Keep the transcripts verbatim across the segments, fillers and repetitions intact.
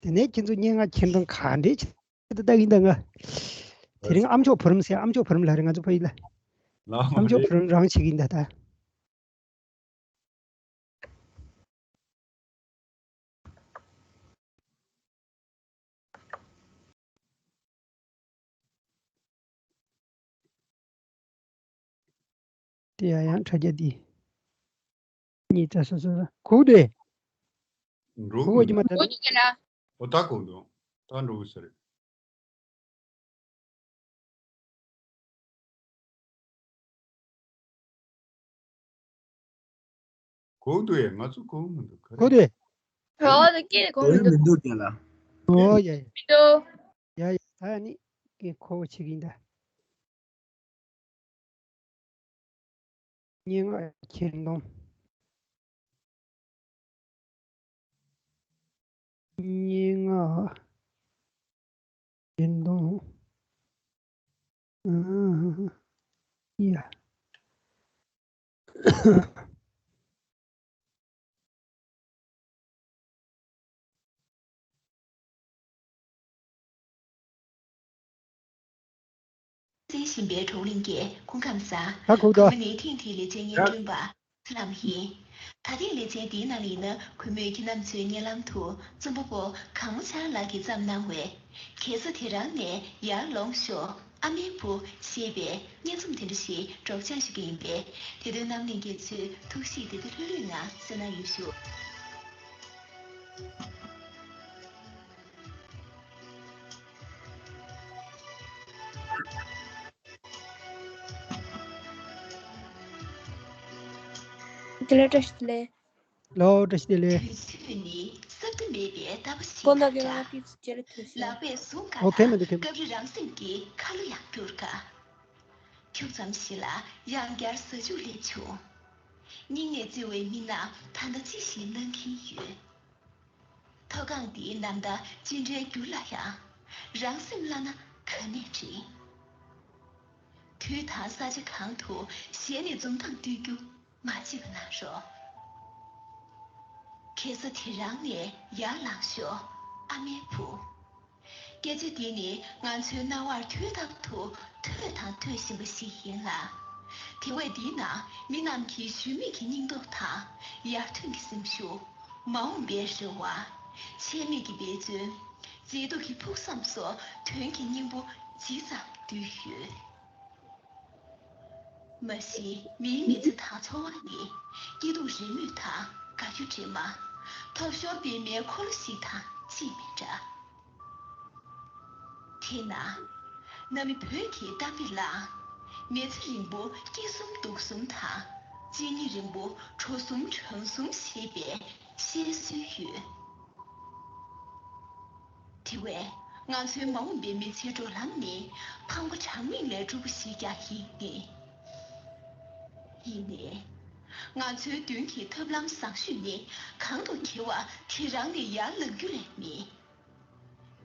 དེ་ནས་ཁྱེད་ཚོ་སྙན་ངག་མཁྱེན་རྟོགས་ག་འདྲས་བྱེད་དུ་བཏང་ཡིན་ད་ང་། དེ་རིང་ཨ་མཆོག་བུ་རམ་ཟེར། ཨ་མཆོག་བུ་རམ་ལ་རེད། ང་ཚོ་ཕ་ཡུལ་ལ། ལགས་ཨ་མཆོག་བུ་རམ་རང་བྱེད་ཀྱི་ཡིན་ད་ད། དེ་ཡང་ཡང་དྲ་རྒྱ་འདི། གཉིས་ད་སོ་སོ་ལ་གུག་དེ། འགྲོ་གུག་གི་མ་ད། གུག་གི་ལ། ཨོ་ད་གུག་འདུག་ད་འགྲོ་གི་ས་རེད། གོ་འདུག་ཡ། ང་ཚོ་གོ་མི་འདུག་ག་རེ། གོ་དེ། གོ་དེ་སྐད་གོ་མི་འདུག་མི་འདུག་ཀྱང་ལ། ཨོ་ཡ་ཡ། མི་འདུག་ཡ་ཡ། ད་ནི་ཀྱི་ཁོ་བོ་ཆིག་ཡིན་ད། སྙན་ངག་མཁྱེན་གཏོང་། སྙན་ངག་མཁྱེན་གཏོང་། ཨ་ཡ། གསན་བཞིན་པའི་གྲོགས་གླིང་གིས་སྐུ་ཁམས་བཟང་། ད་གོ་ད། གོང་ནས་ཐེངས་འདིའི་ལེ་ཚན་སྙན་སྒྲོན་པ་ཚེ་ལྷམ་ཡིན། ད་ཐེངས་ལེ་ཚན་འདིའི་ནང་ལ་ཡིན་ན་གུས་མོས་ཁྱེད་རྣམ་ཚོའི་སྙན་ལམ་དུ་རྩོམ་པ་པོ་གངས་ལྗང་ལགས་ཀྱིས་བརྩམས་གནང་བའི། གེ་སར་དེ་རང་ནས་ཡར་ལོངས་ཤོག་ཨ་མའི་བུ་ཞེས་པའི་སྙན་རྩོམ་དེ་འདྲ་ཞིག་སྒྲོག་སྦྱང་ཞུ་གི་ཡིན་པས། དེ་དོན་རྣམ་གླིང་རྒྱལ་མཚོས་ཐུགས་གཤིས་བདེ་བདེ་ལྷོད་ལྷོད་ངང་གསན་གནང་ཡོད་ཞུ། དེ་ལས་བཀྲ་ཤིས་བདེ་ལེགས། ལོ། བཀྲ་ཤིས་བདེ་ལེགས། དུས་ཚོད་ནི་སྲབ་མཐའ་མེད་པའི་རྟ་པ་ཞིག་དང་འདྲ། ལག་པས་བཟུང་ག་ལ་སྐབས་རེ་རང་སེམས་ཀྱི་ཁ་ལོ་ཡང་བསྒྱུར་ག་ཁྱུག་ཙམ་ཞིག་ལ་ཡང་བསྐྱར་ཟ་ཆུ་སླེབས་བྱུང་། སྙིང་ནས་བརྩེ་བའི་མི་རྣམས་ད་ལྟ་ཅི་ཞིག་གནང་གིན་ཡོད། མཐོ་སྒང་འདིའི་ནམ་ཟླ་ཅི་འདྲའི་འགྱུར་ལ་ཡང་། རང་སེམས་བླ་ན་ག་ནས་འདྲེན། དུས་དང་ས་ཆ་གང་དུ་ཞལ་ནས་འཛུམ་མདངས་སྟོན་རྒྱུ་མ་བརྗེད་པ་གནང་རོགས། གེ་སར་དེ་རང་ནས་ཡར་ལངས་ཤོག་ཨ་མའི་བུ། སྐད་ཆ་འདི་ནི་ང་ཚོའི་རྣ་བར་དུས་རྟག་ཏུ་ཐོས་དང་ཐོས་བཞིན་པ་ཞིག་ཡིན་ལ། དེ་བས་འདིའི་ནང་མི་རྣམས་ཀྱི་ཞུམ་མེད་ཀྱི་སྙིང་སྟོབས་དང་ཡར་ཐོན་གྱི་སེམས་ཤུགས། མ་འོངས་པའི་རེ་བ། ཆད་མེད་ཀྱི་འབད་བརྩོན། མཛེས་སྡུག་གི་ཕུགས་བསམ་སོགས་དོན་གྱི་སྙིང་པོ་ཇི་ཙམ་འདུས་ཡོད། མ་གཞི་མིའི་མི་ཚེ་དང་འཚོ་བ་ནི་སྐྱིད་སྡུག་རེས་མོས་དང་དགའ་སྐྱོ་འདྲེས་མ། ཐོབ་ཤོར་པད་མའི་འཁོར་ལོ་ཞིག་དང་ཅིས་མི་འདྲ། དེས་ན། གནའ་མི་བོད་ཀྱི་གཏམ་དཔེ་ལའང་། མི་ཚེ་རིང་པོ་སྐྱིད་གསུམ་སྡུག་གསུམ་དང་། གཅིན་སྙི་རིང་པོ་གྲོ་གསུམ་གྲང་གསུམ་ཞེས་པའི་བཤད་སྲོལ་ཡོད། དེ་བས་ང་ཚོའི་མ་འོངས་པའི་མི་ཚེའི་འགྲོ་ལམ་ནི་ཕངས་པ་གྲངས་མེད་ལས་གྲུབ་པ་ཞིག་ཀྱང་ཡིན་ངེས། ཡིན་ནའི། ང་ཚོའི་མདུན་གྱི་ཐབས་ལམ་བཟང་ཤོས་ནི་གང་དུ་འཁེལ་བ་དེ་རང་ནས་ཡར་ལངས་རྒྱུ་ལས་མེད།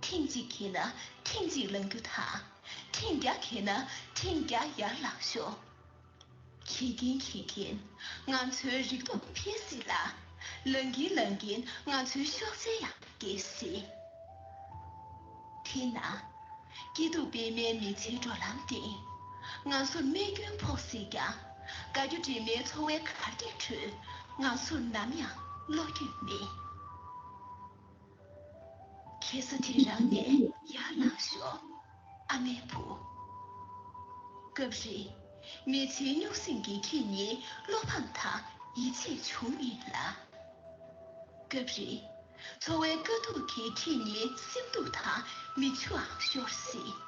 ཐེངས་གཅིག་འཁེལ་ན་ཐེངས་གཅིག་ལངས་རྒྱུ་དང་། ཐེངས་བརྒྱ་འཁེལ་ན་ཐེངས་བརྒྱ་ཡར་ལངས་ཤོག་འཁེལ་གིན་འཁེལ་གིན་ང་ཚོའི་རིག་སྟོབས་འཕེལ་སྲིད་ལ། ལངས་གིན་ལངས་གིན་ང་ཚོའི་གཤོག་རྩལ་ཡང་རྒྱས་སྲིད། དེས་ན། སྐྱིད་སྡུག་སྤེལ་མའི་མི་ཚེའི་འགྲོ་ལམ་སྟེང་། ང་ཚོར་རྨས་སྐྱོན་ཕོག་སྲིད་ཀྱང་། དགའ་སྐྱོ་འདྲེས་མའི་འཚོ་བའི་གར་སྟེགས་ཁྲོད། ང་ཚོར་ནམ་ཡང་བློ་འགྱོད་མེད། གེ་སར་དེ་རང་ནས་ཡར་ལངས་ཤོག་ཨ་མའི་བུ། སྐབས་རེ། མི་ཚེའི་རྙོག་ཟིང་གིས་ཁྱེད་ཉིད་བློ་ཕམ་དང་ཡིད་ཆད་བྱུང་ཡིན་ལ། སྐབས་རེ། འཚོ་བའི་དཀའ་སྡུག་གིས་ཁྱེད་ཉིད་སེམས་སྡུག་དང་མིག་ཆུའང་ཤོར་སྲིད།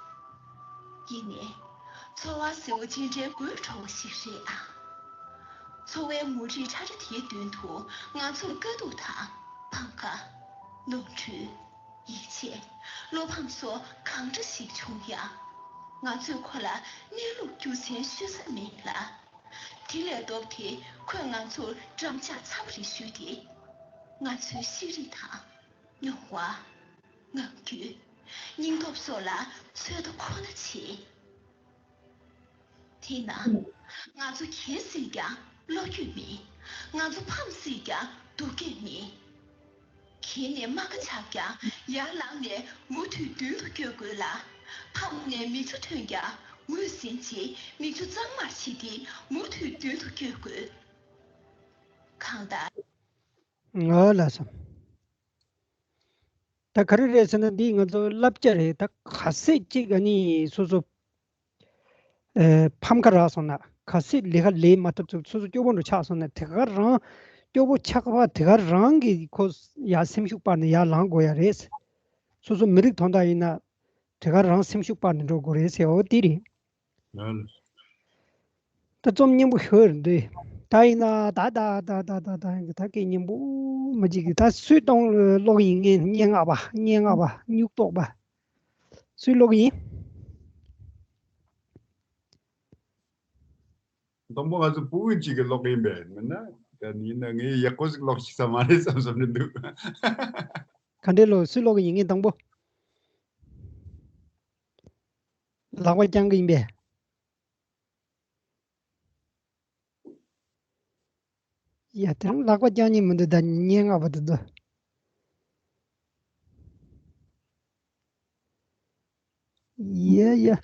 ཡིན་ནའི། འཚོ་བ་ཟེར་བ་ཅི་འདྲའི་དགོད་བྲོ་བ་ཞིག་རེད་ཨང་། འཚོ་བའི་མུ་ཏིག་ཁྲ་ཁྲ་དེའི་མདུན་དུ་ང་ཚོར་དཀའ་སྡུག་དང་ཕམ་ཁ། ནོར་འཁྲུལ། ཡིད་ཆད། བློ་ཕམ་སོགས་གང་འདྲ་ཞིག་བྱུང་ཡང་། ང་ཚོས་ཁོ་ལ་གནས་ལུགས་རྒྱུ་མཚན་ཤོད་ས་མེད་ལ། དེ་ལས་ལྡོག་སྟེ་ཁོས་ང་ཚོར་འགྲམ་ལྕག་མཚམས་རེ་གཞུས་ཏེ། ང་ཚོའི་ཤེས་རིག་དང་། མྱོང་བ། ངང་རྒྱུད། སྙིང་སྟོབས་སོགས་ལ་ཚོད་ལྟ་ཁོ་ན་བྱེད། དེས་ན། ང་ཚོ་གྱེས་སྲིད་ཀྱང་བློ་འགྱོད་མེད། ང་ཚོ་ཕམ་སྲིད་ཀྱང་སྡུག་སྐད་མེད། གྱེན་ནས་རྨ་ཁ་ཆག་ཀྱང་ཡར་ལངས་ནས་མུ་མཐུད་མདུན་དུ་བསྐྱོད་དགོས་ལ། ཕམ་ནས་མིག་ཆུ་ཐོན་ཀྱང་ངོས་ཟིན་བྱས་མིག་ཆུ་གཙང་མར་ཕྱིས་ཏེ་མུ་མཐུད་མདུན་དུ་བསྐྱོད་དགོས། གང་ལྟར། ཨོ་ལགས་སོ། ད་ག་རེ་རེད་ཟེར་ན་འདི་ང་ཚོ་བསླབ་བྱ་རེད། ད་ག་ཚོད་ཅིག་ཨ་ནི་སོ་སོ་ཨེ་ཕམ་ཁ་རག་སོང་ན། ག་ཚོད་ལས་ཀ་ལས་མ་ཐུབ་ཚུལ་སོ་སོ་སྐྱོ་པོ་འགྲོ་ཆགས་སོང་ན། དེ་ག་རང་སྐྱོ་པོ་ཆགས་པ་དེ་ག་རང་གི་ཁོ་ཡ་སེམས་ཤུགས་སྤར་ནས་ཡར་ལངས་དགོས་ཡ་རེད། སོ་སོ་མི་རིགས་དོན་དག་ཡིན་ན་དེ་ག་རང་སེམས་ཤུགས་སྤར་ནས་འགྲོ་དགོས་རེད་ཟེར། འོ་དེ་རེད། ད་རྩོམ་སྙན་པོ་ཞིག་འདུག་ད་ཡིན་ན་ད་ད་ད་ད་ད་ད་ད་སྐད་སྙན་པོ་མ་ཅིག་གི་ད་སུས་གཏོང་ཀློག་ཡིན། སྙན་སྙན་ངག་པ། སྙན་ངག་པ་སྨྱུག་ཏོག་པ་སུས་ཀློག་ཡིན། དང་པོ་ང་ཚོ་ཕྲུ་གུ་གཅིག་གིས་ཀློག་ཡིན་པས། མིན་ན་ད་ཡིན་ན་ངས་ཡག་པོ་ཞིག་ཀློག་ཤེས་ས་མ་རེད་བསམ་བསམ་རེད་འདུག་ག་འདྲས་ཀློག་སུས་ཀློག་ཡིན། ངས་དང་པོ་ལག་པ་བརྐྱང་གི་ཡིན་པས། ཡ་དེ་རིང་ལག་པ་བརྐྱང་ཉན་མི་འདུག་ད་སྙན་ངག་པ་དེ་ཚོ། ཡ་ཡ།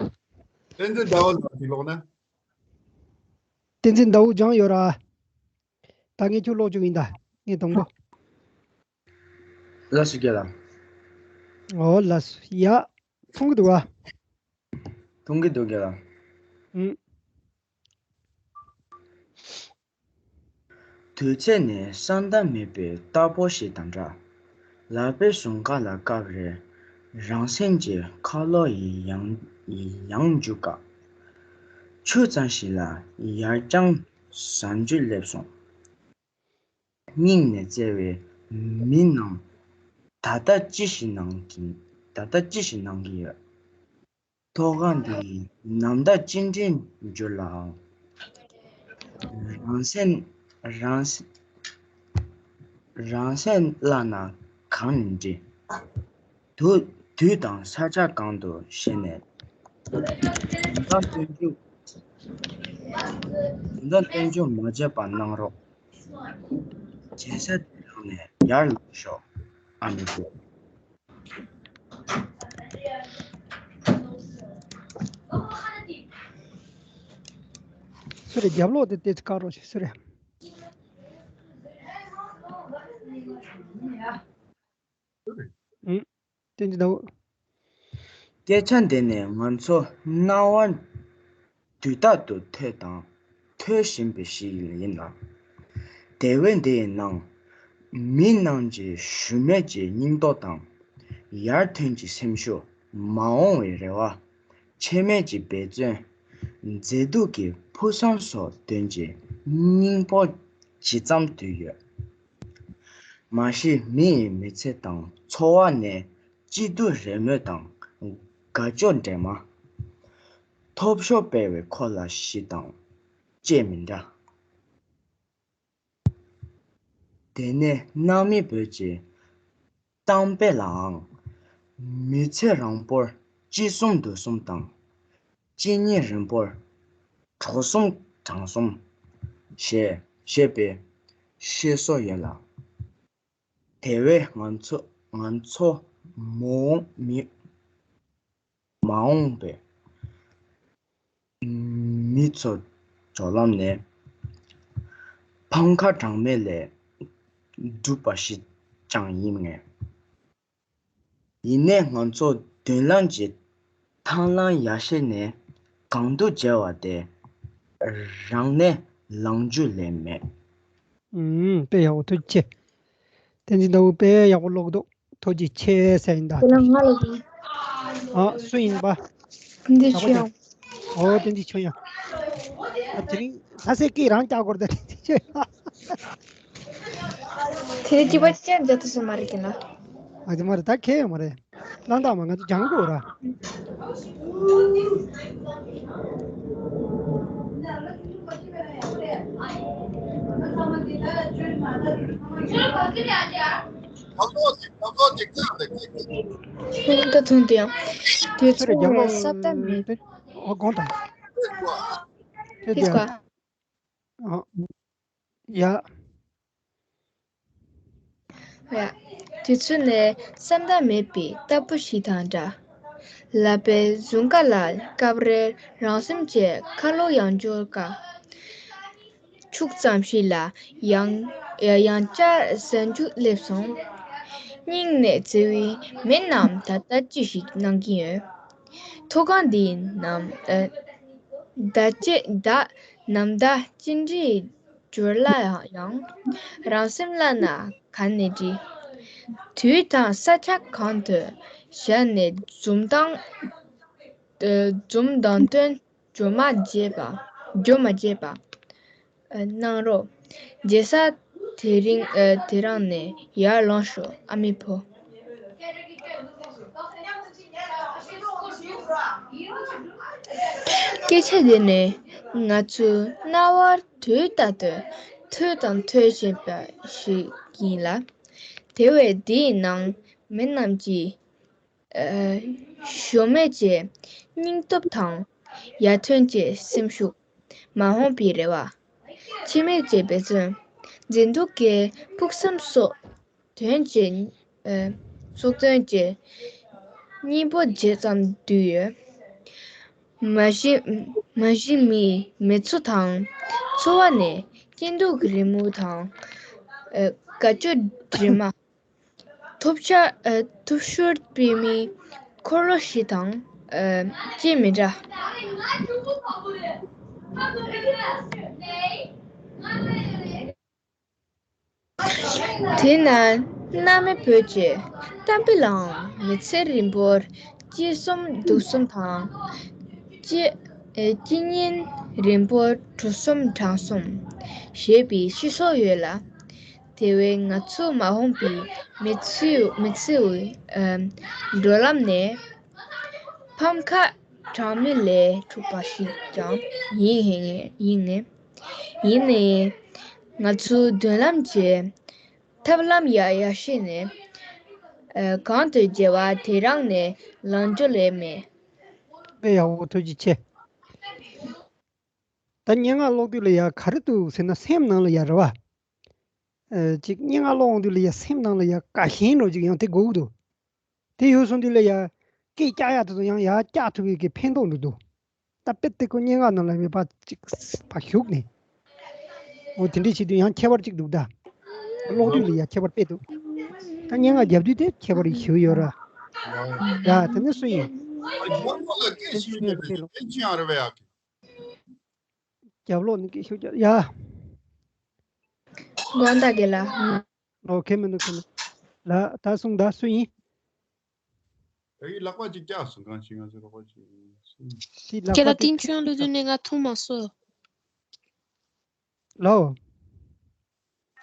བསྟན་འཛིན་ཟླ་འོད་ལགས་ཀྱིས་ཀློག་ན། བསྟན་འཛིན་ཟླ་འོད་སྦྱངས་ཡོད་ར། ད་ངས་ཁྱོད་ཀློག་བཅུག་ཡིན་ད། ངས་དང་པོ། ལགས་སོ་རྒན་ལགས། ཨོ་ལགས་སོ། ཡ། མཐོང་གི་འདུག་ག་མཐོང་གི་འདུག་རྒན་ལགས། ཨུམ། དུས་ཚོད་ནི་ས་མཐའ་མེད་པའི་རྟ་ཕོ་ཞིག་དང་འདྲ། ལག་པའི་ཟུང་ཁ་ལ་བཀབ་རེ། རང་སེམས་ཀྱི་ཁ་ལོ་ཡི་ཡང་ཡང་རྒྱུག་ག་ཆུ་ཚང་ཞིག་ལ་ཡར་རྐྱང་ཟ་འཇུ་སླེབས་སོང་། སྙིང་ནས་བརྩེ་བའི་མི་རྣམས། ད་ལྟ་ཅི་ཞིག་གནང་གིན། ད་ལྟ་ཅི་ཞིག་གནང་གིན་ཡོད། ཐོག་ཁང་འདིའི་ནམ་ཟླ་སྤྱི་འགྲིམ་འགྱུར་ལའང་། རང་སེམས་རང་སེམས་རང་སེམས་བླ་ན་གང་ནས་འདྲི། དུས་དུས་དང་ས་ཆ་གང་དུ་ཞེན་ནས། དོན་དག་སྟོན་རྒྱུ། དོན་དག་སྟོན་རྒྱུ་མ་བརྗེད་པ་གནང་རོགས། བྱེད་ས་དེ་རང་ནས་ཡར་ལངས་ཤོག་ཨ་མའི་བུ། སུ་རེད། རྒྱབ་ལོགས་དེ་ཏོག་ཙམ་བཀག་རོགས་བྱེད། སུ་རེད། ཨུ། བསྟན་འཛིན་ཟླ་འོད། སྐད་ཆ་འདི་ནི་ང་ཚོ་སྣང་བ་དུས་རྟག་ཏུ་ཐོས་དང་ཐོས་བཞིན་པ་ཞིག་ཡིན་ལ། དེ་བས་འདི་ཡི་ནང་མི་རྣམས་ཀྱི་ཞུམ་མེད་ཀྱི་སྙིང་སྟོབས་དང་། ཡར་ཐོན་གྱི་སེམས་ཤུགས། མ་འོངས་པའི་རེ་བ། ཆད་མེད་ཀྱི་འབད་བརྩོན། མཛེས་སྡུག་གི་ཕུགས་བསམ་སོགས་དོན་གྱི་སྙིང་པོ་ཇི་ཙམ་དུ་ཡོད། མ་གཞི་མི་ཡི་མི་ཚེ་དང་འཚོ་བ་ནས་སྐྱིད་སྡུག་རེ་སྨོན་དང་དགའ་སྐྱོ་འདྲེས་མ། ཐོབ་ཤོར་སྤེལ་བའི་འཁོར་ལ་གཞི་དང་བཅས་མི་འདྲ། དེ་ནས་སྣང་མེད་བོད་ཀྱི་གཏམ་དཔེ་ལའང་། མི་ཚེ་རིང་པོར་ཅི་གསུང་དུ་གསུང་དང་། ཅི་ཉིད་རིང་པོར་གྲོགས་གསུམ་དྲང་གསུམ་ཞེས་ཞེས་པའི་བཤད་སྲོལ་ཡོད་ལ། དེ་བས་ང་ཚོ་ང་ཚོ་མ་འོངས་མི་མ་འོངས་པའི་མི་ཚོ་སྦྱོར་ལམ་ནས་ཕམ་ཁ་གྲངས་མེད་ལས་གྲུབ་པ་ཞིག་ཀྱང་ཡིན་ངེས། ཡིན་ནའི་ང་ཚོ་མདུན་ལམ་གྱི་ཐང་ལམ་ཡར་ཤེད་ནས་གང་དུ་མཇལ་བ་དེ་རང་ནས་ལངས་རྒྱུ་ལས་མེད། ཨུམ། དཔེ་ཡག་པོ། ཐུགས་རྗེ་ཆེ། བསྟན་འཛིན་ཟླ་འོད་དཔེ་ཡག་པོ་ཀློག་འདུག་ཐུགས་རྗེ་ཆེ་ཟེར་ཡིན་ད། དེ་ལ་ང་ལ་ཡིན། ཨ། སུ་ཡིན་པ། བསྟན་འཛིན་ཆོས་དབྱངས། ཨོ། བསྟན་འཛིན་ཆོས་དབྱངས། ཨ། དེ་རིང་ལྷ་སའི་སྐད་རང་རྒྱག་དགོས་རེད་ད། བསྟན་འཛིན་ཆོས་དབྱངས། དེ་རིང་གཅིག་པ་གཅིག་རྐྱང་རྒྱག་ཐུབ་ས་མ་རེད་ཀྱི་ན། ཨ། དེ་མ་རེད། ད་ཁྱད་ཡོད་མ་རེད། གླང་དར་མ་ང་ཚོ་སྦྱང་དགོས་ར། ད་ཐུང་དུ་ཡང་། དུས་ཚོད་ས་མཐའ་མེད། ཨོ། དགོངས་དག་ཨོ་ཡ། ཡ། དུས་ཚོད་ནི་བསམ་དུ་མེད་པའི་རྟ་ཕོ་ཞིག་དང་འདྲ། ལག་པའི་ཟུང་ཁ་ལ་སྐབས་རེར་རང་སེམས་ཀྱི་ཁ་ལོ་ཡང་འབྱོར་དཀའ། ཁྱུག་ཙམ་ཞིག་ལ་ཡང་ཡང་བསྐྱར་ཟ་རྒྱུ་སླེབས་སོང་། སྙིང་ནས་བརྩེ་བའི་མི་རྣམས་ད་ལྟ་ཅི་ཞིག་གནང་གིན་ཡོད། མཐོ་སྒང་འདིའི་ནམ་ཨ། ཟླ་གཅིག་ཟླ་ནམ་ཟླ་གཅིག་འདྲའི་འབྱོར་ལ་ཡང་རང་སེམས་བླ་ན་ག་ནས་འདྲི། དུས་དང་ས་ཆ་གང་དུ་བཞག་ནས་འཛུམ་མདངས་ཨ། འཛུམ་མདངས་སྟོན་རྒྱུ་མ་བརྗེད་པ། རྒྱུ་མ་བརྗེད་པ། ཨ། གནང་རོགས། རྒྱལ་ས་དེ་རིང་ཨ། དེ་རང་ནས་ཡར་ལངས་ཤོག་ཨ་མའི་བུ། སྐད་ཆ་འདི་ནི་ང་ཚོའི་རྣ་བར་དུས་ལྟར་དུ་ཐོས་དང་ཐོས་བཞིན་པ་ཞིག་ཡིན་ལ། དེ་བས་འདིའི་ནང་མི་རྣམས་ཀྱིས་ཨ། གཞོམ་མེད་ཀྱི་སྙིང་སྟོབས་དང་ཡར་ཐོན་གྱི་སེམས་ཤུགས། མ་འོངས་པའི་རེ་བ། འཆི་མེད་ཀྱི་འབད་བརྩོན། མཛེས་སྡུག་གི་ཕུགས་བསམ་སོགས་དོན་གྱི་ཨ། སོགས་དོན་གྱི་སྙིང་པོ་བརྗེད་ཙམ་བསྡུས་ཡོད། མ་གཞི་མ་གཞི་མིའི་མི་ཚེ་དང་འཚོ་བ་ནི་སྐྱིད་སྡུག་རི་མོ་དང་ཨ། དགའ་སྐྱོ་དྲི་མ། ཐོབ་ཆ་ཨ། ཐོབ་ཤོར་སྤེལ་མིའི་འཁོར་ལོ་ཞིག་དང་ཨ། ཅི་མི་འདྲ། དེས་ན་གནའ་མི་བོད་ཀྱི་གཏམ་དཔེ་ལའང་མི་ཚེ་རིང་པོར་སྐྱིད་གསུམ་སྡུག་གསུམ་དང་། སྐྱིད་ཨ། སྐྱིད་ཉིན་རིང་པོར་གྲོགས་གསུམ་འཕྲང་གསུམ་ཞེས་པའི་སྤྱི་སྲོལ་ཡོད་ལ། དེ་བས་ང་ཚོ་མ་འོངས་པའི་མི་ཚེའི་མི་ཚེའི་ཨ། འགྲོ་ལམ་ནི་ཕམ་ཁ་གྲངས་མེད་ལས་གྲུབ་པ་ཞིག་ཀྱང་ཡིན་ཡིན་ངེས། ཡིན་ནའི་ང་ཚོའི་མདུན་ལམ་གྱི་ཐབས་ལམ་ཡ་ཡ་ཤེས་ནས་ཨ། གང་དུ་བརྗེ་བ་དེ་རང་ནས་ལངས་རྒྱུ་ལས་མེད། དཔེ་ཡག་པོ། ཐུགས་རྗེ་ཆེ། ད་སྙན་ངག་ཀློག་དུས་ལ་ཡ་ག་རེ་འདུག་ཟེར་ན་སེམས་ནང་ལ་ཡ་རེད་བ། ཨ། ཅིག་སྙན་ངག་ཀློག་འོང་དུས་ལ་ཡ་སེམས་ནང་ལ་ཡ་དགའ་ཞེན་འདྲ་ཅིག་ཡང་དེ་དགོས་ཀྱི་འདུག་དེ་ཡོད་སོང་དུས་ལ་ཡ་སྐད་རྒྱག་ཡག་དེ་ཚོ་ཡང་ཡར་རྒྱག་ཐུབ་པའི་གི་ཕན་ཐོགས་འདུག་འདུག་ད་དཔེ་དེ་ཁོ་སྙན་ངག་ནང་ལ་མེད་པ་ཅིག་ཕར་ཞུགས་ནས། འོ་དེ་འདྲས་བྱེད་དུས་ཡང་ཁྱད་པར་ཅིག་འདུག་ད། ཀློག་དུས་ལ་ཡ་ཁྱད་པར་དཔེ་འདུག་ད་སྙན་ངག་རྒྱབ་དུས་དེ་ཁྱད་པར་ཞེ་པོ་ཡོད་ར། ཡ་དེ་ནི་སུ་ཡིན། རྒྱབ་ལོགས་ནས་སྐད་ཤུགས་རྒྱག་ཡ། དགོངས་དག་གི་ལ། ཨོ་ཁེ་མི་འདུག་ཁེ་མི་ལ། ད་གསུངས་ད་སུ་ཡིན། ཨེ་ལག་པ་ཅིག་བཀྱག་སོང་གང་ཞིག་ང་ཚོ་ལག་པ་ཅིག་སུ་ཡིན། ཁྱེད་ལ་ཏིན་ཆོན་ལུ་དུ་ནས་ང་ཐུང་མ་སོ། ལའོ།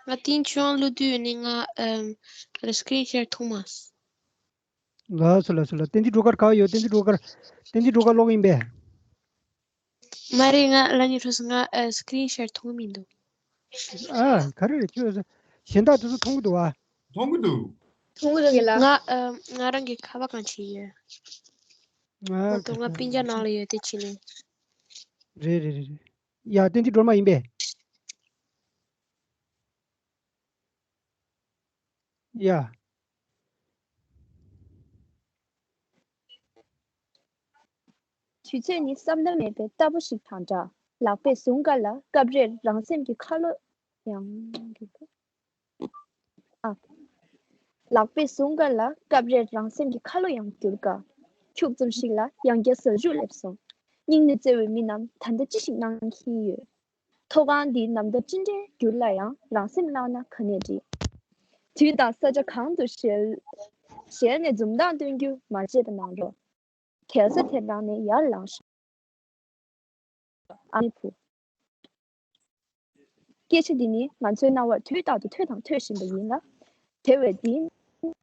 ང་ཏིན་ཆོན་ལུ་དུ་ནས་ང་ཨམ་སི་ཀྲིན་ཤེར་ཐུང་མ་སོ། ལ་སུ་ལ་སུ་ལ་བསྟན་འཛིན་སྒྲོལ་དཀར་ག་ཡོད། བསྟན་འཛིན་སྒྲོལ་དཀར། བསྟན་འཛིན་སྒྲོལ་དཀར་ལོག་ཡིན་པས། མ་རེད། ང་ལ་ཉི་ཁྲོ་སོང་། ང་ཨ་སི་ཀྲིན་ཤེར་ཐུང་མི་འདུག་ཨ་ག་རེ་རེད། ཁྱོད་གཞན་དག་དེ་ཚོ་མཐོང་གི་འདུག་ཨ། མཐོང་གི་འདུག་མཐོང་གི་འདུག་གི་ལ། ང་ཨ་ང་རང་གི་ཁ་པར་གང་བྱེད་ཡོད། ཨ་ང་དང་ང་སྤུན་ཀྱག་ནང་ལ་ཡོད་དེ་བྱེད་ནས། རེད་རེད་རེད་རེད། ཡ་བསྟན་འཛིན་སྒྲོལ་མ་ཡིན་པས། ཡ། དུས་ཚོད་ནི་བསམ་ན་མེད་པའི་རྟ་ཕོ་ཞིག་དང་འདྲ། ལག་པས་ཟུང་ག་ལ་སྐབས་རེར་རང་སེམས་ཀྱི་ཁ་ལོ་ཡང་། ཨ། ལག་པས་ཟུང་ག་ལ་སྐབས་རེར་རང་སེམས་ཀྱི་ཁ་ལོ་ཡང་བསྒྱུར་དཀའ། ཁྱུག་ཙམ་ཞིག་ལ་ཡང་བསྐྱར་ཟ་རྒྱུ་སླེབས་སོང་། སྙིང་ནས་བརྩེ་བའི་མི་རྣམས་ད་ལྟ་ཅི་ཞིག་གནང་གིན་ཡོད། མཐོ་སྒང་འདིའི་ནམ་ཟླ་ཅི་འདྲའི་འགྱུར་ལ་ཡང་རང་སེམས་བླངས་ན་ག་ནས་འགྲིག་དུས་དང་ས་ཆ་གང་དུ་ཞལ་ཞལ་ནས་འཛུམ་མདངས་སྟོན་རྒྱུ་མ་བརྗེད་པ་གནང་རོགས། རྒྱལ་ས་དེ་རང་ནས་ཡར་ལངས་ཤོག་ཨ་ནི་བུ། སྐད་ཆ་འདི་ནི་ང་ཚོའི་རྣ་བར་དུས་རྟག་ཏུ་ཐོས་དང་ཐོས་བཞིན་པ་ཡིན་ལ། དེ་བས་འདིའི་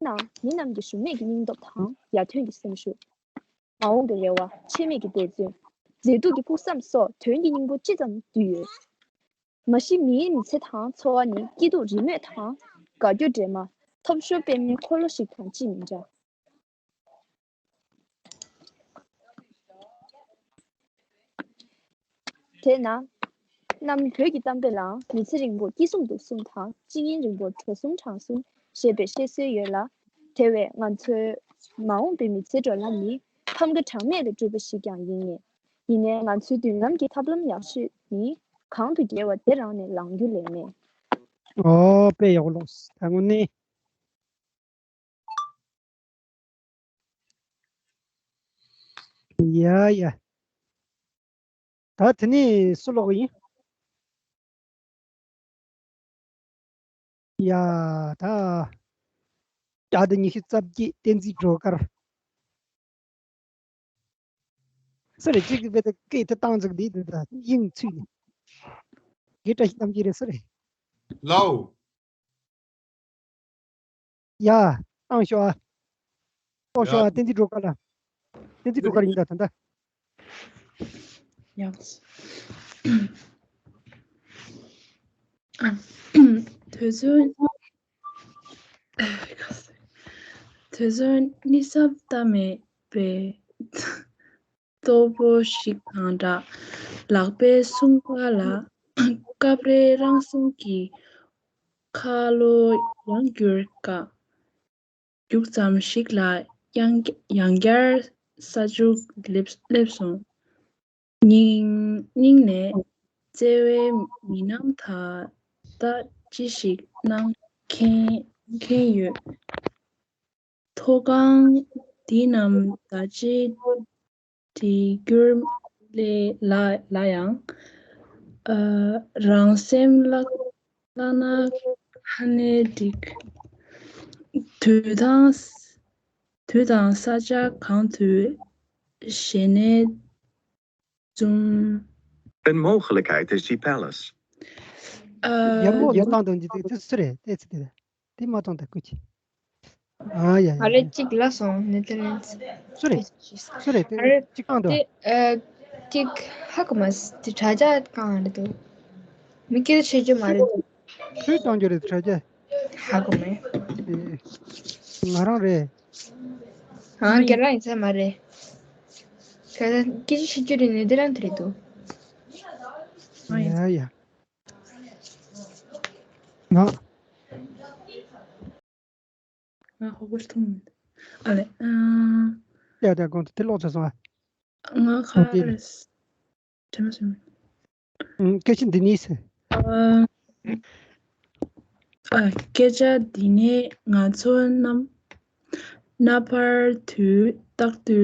ནང་མི་རྣམས་ཀྱི་གཞོམ་མེད་ཀྱི་སྙིང་སྟོབས་དང་ཡར་ཐོན་གྱི་སེམས་ཤུགས། མ་འོངས་པའི་རེ་བ། འཆི་མེད་ཀྱི་འབད་བརྩོན། མཛེས་སྡུག་གི་ཕུགས་བསམ་སོགས་དོན་གྱི་སྙིང་པོ་ཅི་ཙམ་བསྡུས་ཡོད། མ་གཞི་མིའི་མི་ཚེ་དང་འཚོ་བ་ནི་སྐྱིད་སྡུག་རིས་མེད་དང་དགའ་སྐྱོ་འདྲེས་མ། ཐོབ་ཤོར་སྤེལ་མའི་འཁོར་ལོ་ཞིག་དང་ཅི་མི་འདྲ། དེས་ན། གནམ་བོད་ཀྱི་གཏམ་དཔེ་ལའང་མི་ཚེ་རིང་པོ་སྐྱིད་གསུམ་སྡུག་གསུམ་དང་སྤྱི་སྙིང་རིང་པོ་གྲོ་གསུམ་གྲང་གསུམ་ཞེས་པའི་བཤད་སྲོལ་ཡོད་ལ། དེ་བས་ང་ཚོའི་མ་འོངས་པའི་མི་ཚེའི་བགྲོད་ལམ་ནི་ཕམ་ཁ་གྲངས་མེད་ལས་གྲུབ་པ་ཞིག་ཀྱང་ཡིན་ངེས། ཡིན་ནའི་ང་ཚོའི་མདུན་ལམ་གྱི་ཐབས་ལམ་ཡག་ཤོས་ནི་གང་དུ་བསྐྱལ་བ་དེ་རང་ནས་ལངས་རྒྱུ་ལས་མེད། ཨོ་དཔེ་ཡག་པོ་ལོགས་ད་དངོས་གནས། ཡ་ཡ། ད་དེ་ནས་སུ་ཀློག་གི་ཡིན། ཡ་ད། བརྒྱ་དང་ཉི་ཤུ་རྩ་བརྒྱད་བསྟན་འཛིན་སྒྲོལ་དཀར། སུ་རེད་གཅིག་གིས་དཔེ་དེ་སྐད་དེ་བཏང་ཟིག་འདི་འདི་ད་དབྱིངས་ཚུད་ནས། དགེ་བཀྲ་ཤིས་རྣམ་རྒྱལ་རེད་སུ་རེད། ལའོ། ཡ། བཏང་ཤོག་ཨ། ཀློག་ཤོག་ཨ། ཡ། བསྟན་འཛིན་སྒྲོལ་དཀར་ལ། བསྟན་འཛིན་སྒྲོལ་དཀར་ཡིན་ད་ད་ལྟ། ཡག་དུས་ཚོད། དུས་ཚོད་གནས་ས་ལྟ་མེད་པའི་སྟོབས་པོ་ཞིག་དང་འདྲ། ལག་པའི་སྲུང་བ་ལ་སྐབས་རེ་རང་སེམས་ཀྱི་ཁ་ལོ་ཡང་བསྒྱུར་དཀའ། རྒྱུག་ཙམ་ཞིག་ལ་ཡང་ཡང་བསྐྱར་ས་ཆུ་སླེབས་སླེབས་སོང་། སྙིང་སྙིང་ནས་བརྩེ་བའི་མི་སྣང་ད་ལྟ་ཅི་ཞིག་གནང་མཁན་མཁན་ཡོད། མཐོ་སྒང་འདི་རྣམས་ད་ཅི་བྲིས་རྒྱུར་ལ་ལ་ཡང་། ཨ། རང་སེམས་བརླག་བརླག་ན་ཧ་ནས་འགྲིག་དུས་དང་དུས་དང་ས་ཆ་གང་དུ་ཞེ་ནས་འཛུམ། Een mogelijkheid is die palace. ཨ། ཡར་མོ་ཡར་བཏང་དང་འདི་དེ་སུ་རེད་ལྟས་ཚེ་དེ་དེ་མ་བཏང་ད་སྐུ་མཁྱེན། ཨ་ཡ་ཡ། ཨ་རེ་གཅིག་ལ་སོང་ནེ་ཐར་ལེན་སི། སུ་རེད། སུ་རེད་དེ། ཨ་རེ་གཅིག་བཏང་དང་། དེ་ཨ་གཅིག་ཧ་གོ་མ་སི་དེ་དྲ་རྒྱ་གང་རེད་དོ། མི་སྐད་ཆ་བཤད་རྒྱུ་མ་རེད་དོ། སུས་བཏང་རྒྱུ་རེད་དྲ་རྒྱ། ཧ་གོ་མེད། ཨེ། ང་རང་རེད། ཨང་རྒན་ལགས་ཡིན་ས་མ་རེད། ཁ་སང་སྐད་ཆ་བཤད་རྒྱུ་རེད་ནས་དེ་རང་དེ་རེད་འདུག་ཡ་ཡ། ང་། ང་ཧོ་གོ་ཐུང་མིན། ཨ་ལེ། ཨ། ཡ་ཡ་གོང་དུ་དེ་ཀློག་ཚར་སོང་ཨ། ང་ཁ་ཨོ་དེ་རེད། དྲན་པ་སོང་། ཨུམ། སྐད་ཆ་འདི་ནས་ཟེར། ཨ། ཨ། སྐད་ཆ་འདི་ནས་ང་ཚོ་རྣམས་རྣམ་པར་དུས་རྟག་ཏུ་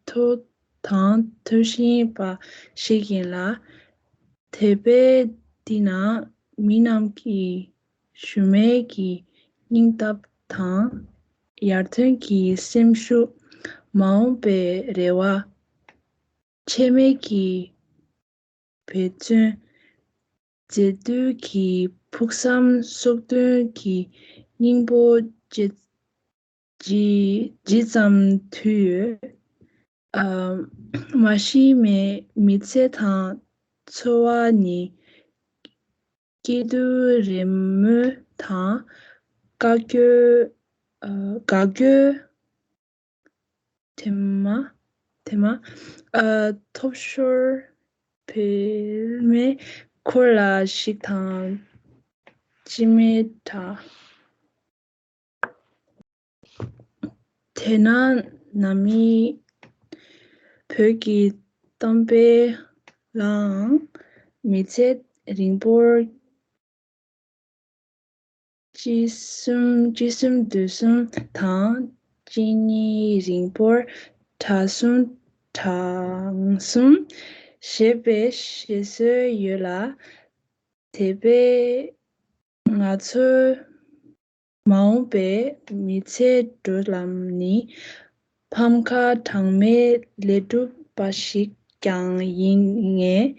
ཐོས་དང་ཐོས་བཞིན་པ་ཞིག་ཡིན་ལ། དེ་བས་འདི་ན་མི་རྣམས་ཀྱི་ཞུམ་མེད་ཀྱི་སྙིང་སྟོབས་དང་། ཡར་ཐོན་གྱི་སེམས་ཤུགས། མ་འོངས་པའི་རེ་བ། ཆད་མེད་ཀྱི་འབད་བརྩོན། མཛེས་སྡུག་གི་ཕུགས་བསམ། སྲོག་ཐོག་གི་སྙིང་པོ། ཇི་ཇི་ཇི་ཙམ་དུས་ཡོད། ཨ། མ་ཤི་མེད་མི་ཚེ་དང་འཚོ་བ་ནི། སྐྱིད་སྡུག་རེ་སྨོན་དང་། དགའ་སྐྱོ། ཨ། དགའ་སྐྱོ། དེ་མ། དེ་མ། ཨ། ཐོབ་ཤོར་བེད་མེད་འཁོར་ལ་ཞིག་དང་། ཅི་མེད་དྲ། དེས་ན་ནམ་ཡིན་བོད་ཀྱི་གཏམ་དཔེ་ལའང་མི་ཚེ་རིང་པོར་སྐྱིད་གསུམ་སྐྱིད་གསུམ་སྡུག་གསུམ་དང་། སྤྱི་སྙིང་རིང་པོར་གྲངས་གསུམ་གྲངས་གསུམ་ཞེས་པའི་བཤད་སྲོལ་ཡོད་ལ། དེ་བས་ང་ཚོའི་མ་འོངས་པའི་མི་ཚེའི་བགྲོད་ལམ་ནི་ཕམ་ཁ་གྲངས་མེད་ལས་གྲུབ་པ་ཞིག་ཀྱང་ཡིན་ངེས།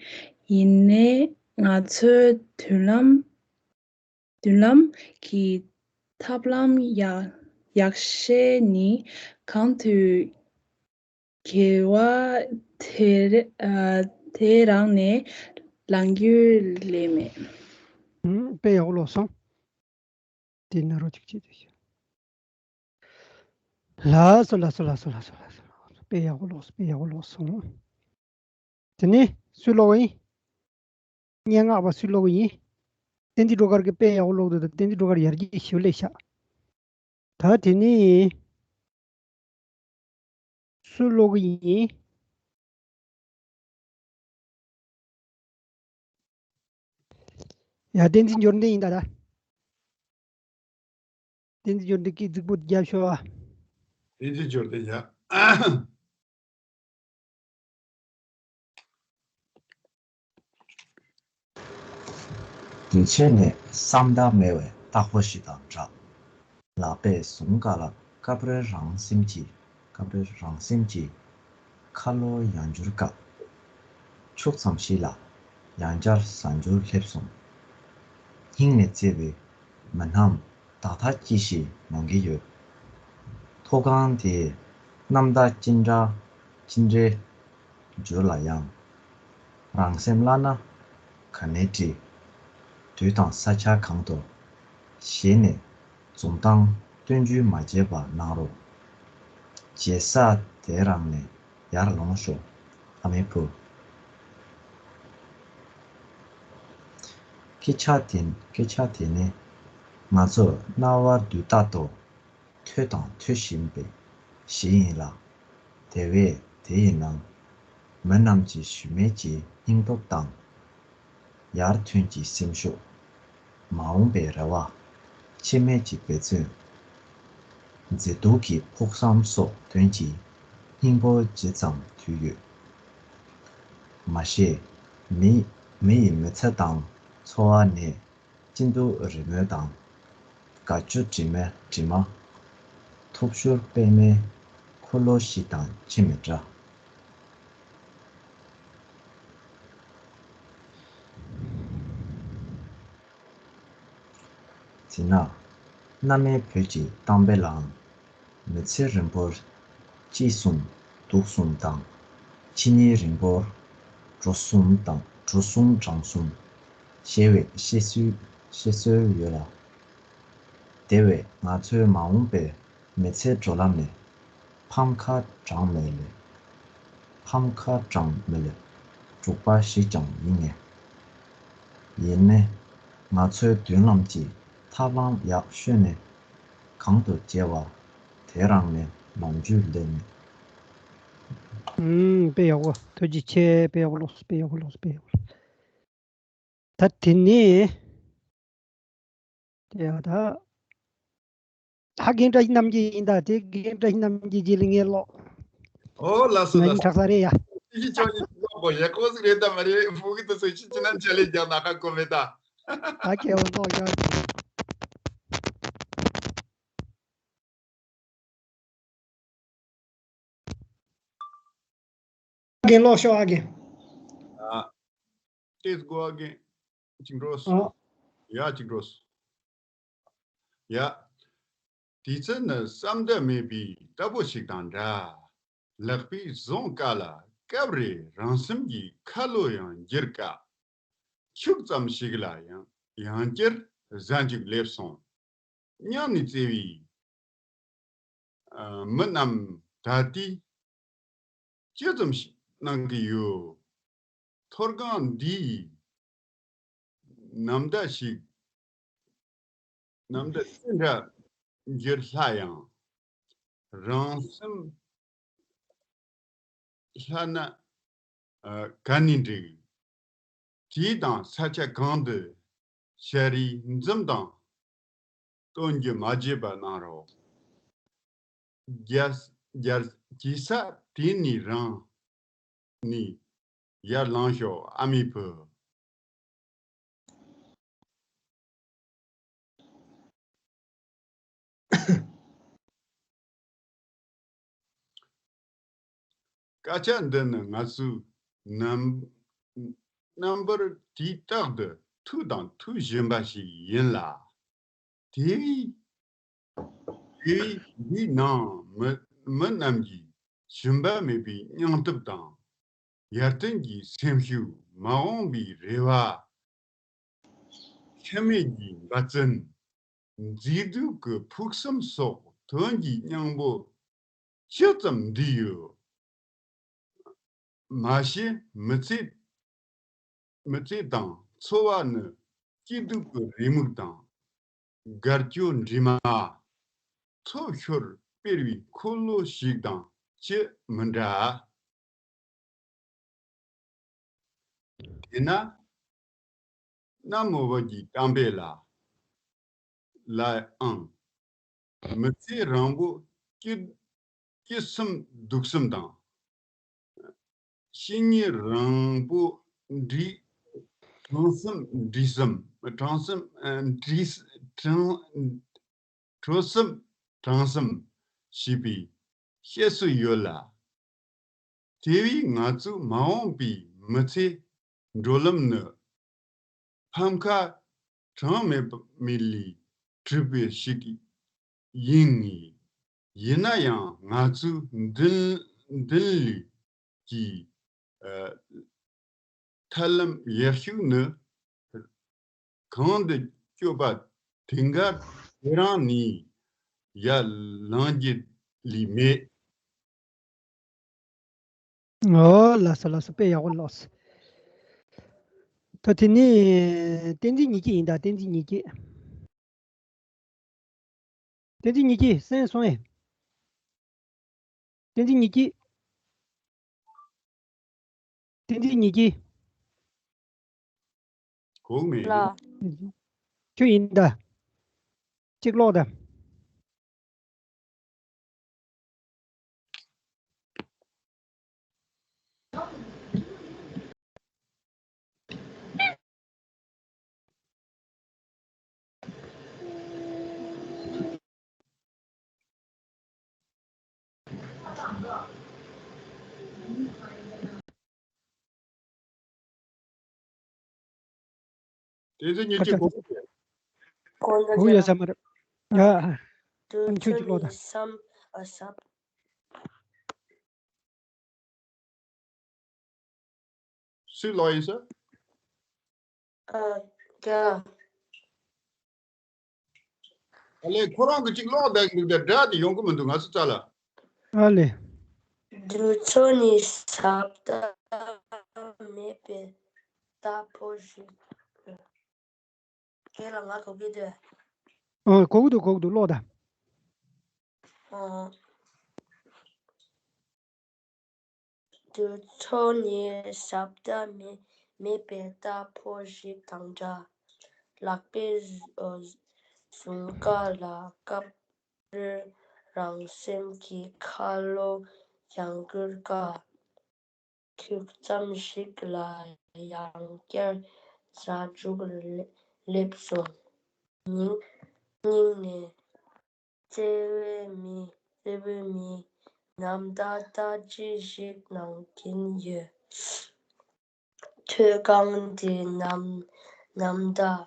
ཡིན་ནའི་ང་ཚོའི་མདུན་ལམ་མདུན་ལམ་གྱི་ཐབས་ལམ་ཡག་ཡག་ཤོས་ནི་གང་དུ་འགྱེལ་བ་དེ་ཨ་དེ་རང་ནས་ལངས་རྒྱུ་ལས་མེད། ཨུམ། དཔེ་ཡག་པོ་ཀློག་སོང་། དེ་ན་རོ་ཅིག་བྱེད་དུ་ཤོག་ལགས་སོ་ལགས་སོ་ལགས་སོ་ལགས་སོ་ལགས་སོ། དཔེ་ཡག་པོ་ཀློག་སོང་། དཔེ་ཡག་པོ་ཀློག་སོང་། དེ་ནས་སུས་ཀློག་པ་ཡིན། སྙན་ངག་པ་སུས་ཀློག་གི་ཡིན། བསྟན་འཛིན་སྒྲོལ་དཀར་གྱིས་དཔེ་ཡག་པོ་ཀློག་འདུག་ད་བསྟན་འཛིན་སྒྲོལ་དཀར་ཡར་རྒྱས་ཞེ་པོ་སླེབས་ཤག་ད་དེ་ནས་སུས་ཀློག་གི་ཡིན། ཡ། བསྟན་འཛིན་འབྱོར་ལྡན་ཡིན་ད་ད། བསྟན་འཛིན་འབྱོར་ལྡན་གྱིས་རྫིག་པོ་རྒྱབ་ཤོག་ཨ། བསྟན་འཛིན་འབྱོར་ལྡན་ཡ། དེ་བྱས་ནས་བསམ་བློ་མེད་པའི་སྟག་པ་ཞིག་དང་འདྲ། ལག་པས་བཟུང་ག་ལ་སྐབས་རེ་རང་སེམས་ཀྱིས། སྐབས་རེ་རང་སེམས་ཀྱིས་ཁ་ལོ་ཡང་འགྱུར་དཀའ། ཕྱུགས་ཙམ་ཞིག་ལ་ཡང་བསྐྱར་གཟའ་འགྱུར་སླེབས་སོང་། སྙིང་ནས་བརྩེ་བའི་མི་རྣམས། བདག་ལྟ་ཅི་ཞིག་གནང་གི་ཡོད། མཐོ་སྒང་དེའི་གནམ་བདག་ཅི་འདྲ་ཅི་འདྲའི་འགྱུར་ལ་ཡང་། རང་སེམས་བླ་ན་ག་ནས་བྲིས། དུས་དང་ས་ཆ་གང་དུ་ཞེས་ནས་འཛུམ་མདངས་སྟོན་རྒྱུ་མ་བརྗེད་པ་གནང་རོགས། བརྗེད་ས་དེ་རང་ནས་ཡར་ལོངས་ཤོག་ཨ་མའི་བུ། སྐད་ཆ་དེ། སྐད་ཆ་དེ་ནི་ང་ཚོ་རྣ་བར་དུས་རྟག་ཏུ་ཐོས་དང་ཐོས་བཞིན་པའི་གཞི་ཡིན་ལ། དེ་བས་དེ་ཡི་ནང་མི་རྣམས་ཀྱི་ཞུམ་མེད་ཀྱི་སྙིང་སྟོབས་དང་། ཡར་ཐོན་གྱི་སེམས་ཤུགས། མ་འོངས་པའི་རེ་བ། འཆི་མེད་ཀྱི་འབད་བརྩོན། མཛེས་སྡུག་གི་ཕུགས་བསམ་སོགས་དོན་གྱི་སྙིང་པོ་ཇི་ཙམ་འདུས་ཡོད། མ་གཞི་མི། མི་ཡི་མི་ཚེ་དང་འཚོ་བ་ནི་གཅིན་སྡུག་རི་མོ་དང་། དགའ་སྐྱོ་དྲི་མ། དྲི་མ། ཐོབ་ཤོར་པད་མའི་འཁོར་ལོ་ཞིག་དང་ཅི་མི་འདྲ། དེས་ན་གནའ་མིའི་བོད་ཀྱི་གཏམ་དཔེ་ལའང་། མི་ཚེ་རིང་པོར་སྐྱིད་གསུམ་སྡུག་གསུམ་དང་། འཆི་ཉེན་རིང་པོར་འགྲོ་གསུམ་དང་། འགྲོ་གསུམ་འགྲང་གསུམ་ཞེས་པའི་བཤད་སྲོལ། བཤད་སྲོལ་ཡོད་ལ། དེ་བས་ང་ཚོའི་མ་འོངས་པའི་མི་ཚེའི་འགྲོ་ལམ་ནི། ཕམ་ཁ་གྲངས་མེད་ལས། ཕམ་ཁ་གྲངས་མེད་ལས་དྲུག་པ་ཞིག་ཀྱང་ཡིན་ངེས། ཡིན་ནའི་ང་ཚོའི་མདུན་ལམ་གྱི་ཐབས་ལམ་ཡག་ཤོས་ནི་གང་དུ་སྐྱེལ་བ་དེ་རང་ནི་ནམ་རྒྱུན་ལས་མེད། ཨུམ། དཔེ་ཡག་པོ། ཐུགས་རྗེ་ཆེ། དཔེ་ཡག་པོ་ཀློག་སོང་། དཔེ་ཡག་པོ་ཀློག་སོང་། དཔེ་ཡག་པོ་ཀློག་སོང་། ད་དེ་ནས། དེ་ཡང་ད། ད་རྒན་བཀྲ་ཤིས་རྣམ་རྒྱལ་ཡིན་ད། དེ་རྒན་བཀྲ་ཤིས་རྣམ་རྒྱལ་རྗེས་ལ་ངས་ཀློག་ཨོ་ལགས་སོ། ང་ཡིན་ལགས་སོ། དྲག་ས་རེད་ཡ། ཅི་ཞིག་ཅོག་ནི་ཅི་ལོག་གོ་ཡ་ཁོ་ཟིག་རེད་ད་མ་རེད། ཕུག་གི་དུ་སུ་ཅི་ཅི་ནམ་ཆ་ལེ་རྒྱག་ན་ཁ་གོ་མེད་ད། ད་ཁྱེད་འོ་ནོ་ཡ། རྒན་ཀློག་ཤོག་ཨ་རྒན། ཨ། ཏེས་གོ་ཨ་རྒན། ཅིག་འགྲོ་སོང་། ཨ། ཡ་ཅིག་འགྲོ་སོང་། ཡ། དུས་ཚོད་ནི་བསམ་འདོད་མེད་པའི་རྟ་ཕོ་ཞིག་དང་འདྲ། ལག་པས་བཟུང་ག་ལ་སྐབས་རེ་རང་སེམས་ཀྱི་ཁ་ལོ་ཡང་འགྱུར་དཀའ། ཕྱུགས་ཙམ་ཞིག་ལ་ཡང་ཡང་བསྐྱར་གཟའ་མཇུག་སླེབས་སོང་། སྙིང་ནས་བརྩེ་བའི་ཨ་མི་རྣམས། ད་ལྟའི་ཅི་ཙམ་ཞིག་གནང་གི་ཡོད། མཐོ་སྒང་འདིའི་ནམ་ཟླ་ཞིག་ནམ་ཟླ་ཅི་འདྲ་འགྱུར་སླ་ཡང་། རང་སེམས་སླ་ན་ཨ་ག་ནས་འགྲིག་དུས་དང་ས་ཆ་གང་དུ་ཤ་རུས་འཛུམ་དང་སྟོན་རྒྱུ་མ་བརྗེད་པ་གནང་རོགས། རྒྱལ་རྒྱལ་རྒྱལ་ས་དེ་ནས་རང་ནས་ཡར་ལངས་ཤོག་ཨ་མའི་བུ། སྐད་ཆ་འདི་ནི་ང་ཚོས་རྣམ་རྣམ་པར་དུས་རྟག་ཏུ་ཐོས་དང་ཐོས་བཞིན་པ་ཞིག་ཡིན་ལ། དེ་བས་དེ་བས་འདིའི་ནང་མི་མི་རྣམས་ཀྱིས་ཞུམ་པ་མེད་པའི་སྙིང་སྟོབས་དང་། ཡར་ཐོན་གྱི་སེམས་ཤུགས། མ་འོངས་པའི་རེ་བ། འཆི་མེད་ཀྱི་འབད་བརྩོན། མཛེས་སྡུག་གི་ཕུགས་བསམ་སོགས་དོན་གྱི་སྙིང་པོ་ཇི་ཙམ་འདུས་ཡོད། མ་གཞི་མི་ཚེ་མི་ཚེ་དང་ འཚོ་བ་ནི་སྐྱིད་སྡུག་གི་རེའུ་མིག་དང་། དགའ་སྐྱོ་འདྲེས་མ། ཚོ་ཤོར་སྤེལ་བའི་འཁོར་ལོ་ཞིག་དང་ཅི་མི་འདྲ། དེས་ན། གནའ་མི་བོད་ཀྱི་གཏམ་དཔེ་ལ། ལའང་། མི་ཚེ་རིང་པོ་སྐྱིད། སྐྱིད་སེམས་སྡུག་སེམས་དང་། ཤི་ཉེ་རིང་པོ་འདྲིས། གྲང་སེམས་འདྲིས་སེམས། གྲང་སེམས་ཨ། འདྲིས། གྲང་། དྲོ་སེམས་གྲང་སེམས་ཞེས་པའི་བཤད་སྲོལ་ཡོད་ལ། དེ་བས་ང་ཚོའི་མ་འོངས་པའི་མི་ཚེའི་འགྲོ་ལམ་ནི་ཕམ་ཁ་གྲངས་མེད་པ་མེད་ལས་གྲུབ་པ་ཞིག་ཡིན་ངེས། ཡིན་ན་ཡང་ང་ཚོའི་མདུན། མདུན་ལམ་གྱི་ཨ། ཐབས་ལམ་ཡག་ཤོས་ནི། གང་དུ་སྐྱོད་པ་དེ་གར་དེ་རིང་ནས་ཡར་ལངས་རྒྱུ་ལས་མེད། ཨོ་ལགས་སོ་ལགས་སོ། དཔེ་ཡག་པོ་ལགས་སོ། ད་དེ་ནས་བསྟན་འཛིན་ཉི་སྐྱིད་ཡིན་ད། བསྟན་འཛིན་ཉི་སྐྱིད། བསྟན་འཛིན་ཉི་སྐྱིད་གསན་སོང་ངས། བསྟན་འཛིན་ཉི་སྐྱིད། བསྟན་འཛིན་ཉི་སྐྱིད། གོ་མེད། ལགས། ཁྱོད་ཡིན་ད། གཅིག་ཀློག་ད། དེ་ཚོ་ཉེ་ཆེ་གོ་གོ་ཡོད་ས་མ་རེད། ཡ། དུ་ཁྱོད་ཀྱིས་ཀློག་དང་། བསམ་ཨ་ཟབ། སུས་ཀློག་ཡིན་ཟེར། ཨ། རྒྱ། ཨ་ལས་ཁོ་རང་གིས་ཅིག་ཀློག་བསྡད་འདུག་དེ་སྒྲ་དེ་ཡོང་གི་མི་འདུག་ང་ཚོ་རྩ་ལ། ཨ་ལས། དུས་ཚོད་ནི་ཟབ་ཏུ་མེད་པའི་རྟ་ཕོ་ཞིག་ཁྱེད་ལ་ང་གོ་གི་འདུག་ཨ། གོ་གི་འདུག་གོ་གི་འདུག་ཀློག་དང་། ཨ། དུས་ཚོད་ནི་ཟབ་ཏུ་མེད་མེད་པའི་རྟ་ཕོ་ཞིག་དང་འདྲ། ལག་པའི་གཟུ- གཟུངས་ཀ་ལ་བཀབ་རེ་རང་སེམས་ཀྱི་ཁ་ལོ་ཡང་བསྐུལ་དཀའ། ཁུག་ཙམ་ཞིག་ལ་ཡང་བསྐྱར་ཟ་འཇུག་སླེབས་སོང་། སྙིང་སྙིང་ནས། བརྩེ་བའི་མི། བརྩེ་བའི་མི། ནམ་ཟླ་ལྟ་ཅི་ཞིག་གནང་གིན་ཡོད། ཐོད་རྐང་འདི་ནམ་ནམ་ཟླ་